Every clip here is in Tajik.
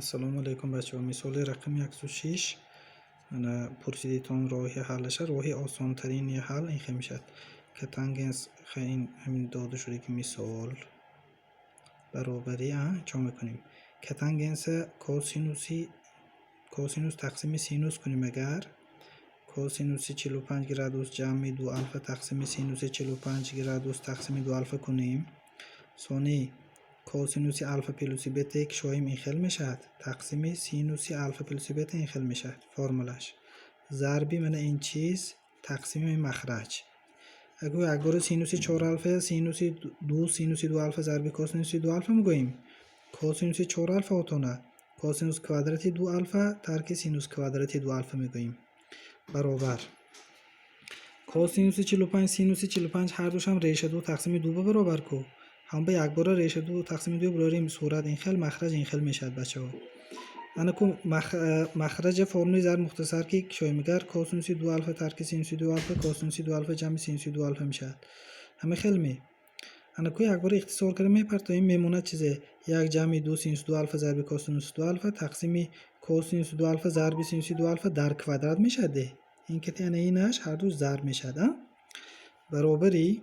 Ассалому алайкум, бачаҳо. Мисоли рақами 106 ана пурсидитон роҳи ҳаллаша. Роҳи осонтарини ҳал ин хел мешавад. Котангенс, ин ҳамин дода шуда, ки мисол баробари чо мекунем? Котангенса косинус тақсими синус кунем. Агар косинуси 45 градус ҷамъи ду алфа тақсими синуси 45 градус тақсими ду алфа кунем, сони косинуси алфа плюси бета кушоем, ин хел мешавад, тақсими синуси алфа плюси бета, ин хел мешавад формулаш, зарби мана ин чиз тақсими махраҷ. Агар якбора синуси чор алфа, синуси ду, синуси ду алфа зарби косинуси ду алфа мегӯем, косинуси чор алфа отона косинус квадрати ду алфа тарки синус квадрати ду алфа мегӯем, баробар косинуси 45, синуси 45, ҳардушам реша ду тақсими ду ба баробар ку. Ҳам ба якбора реша ду тақсими ду бурорем, сурат ин хел, махраҷ ин хел мешавад, бачаҳо. Ана ку махраҷа формули зарб мухтасар ки кушоем, агар косинуси ду алфа тарки синуси ду алфа, косинуси ду алфа ҷамъи синуси ду алфа мешавад. Ҳама хел ме? Ана ку якбора ихтисор карда мепартоем, мемонад чизе: як ҷамъи ду синуси ду алфа зарби косинуси ду алфа тақсими косинуси ду алфа зарби синуси ду алфа дар квадрат мешавад. Де ин кати ана инаш ҳарду зарб мешавад, баробари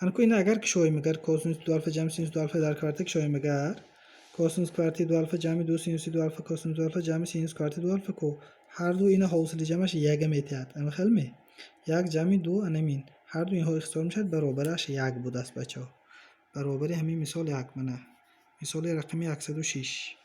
ана ку ина агар кушоем, агар косинуси ду алфа ҷамъи синуси ду алфа дар квадрат кушоем, агар косинус квадрати ду алфа ҷамъи ду синуси ду алфа косинус ду алфа ҷамъи синус квадрати ду алфа ку, ҳарду ина ҳосили ҷамъаш яга метиҳад. Ама хел ме? Як ҷамъи ду, анамин ҳарду инҳо ихтисор мешавад, баробараш як будааст, бачаҳо. Баробари ҳамин мисол як. Мана мисоли рақами 106.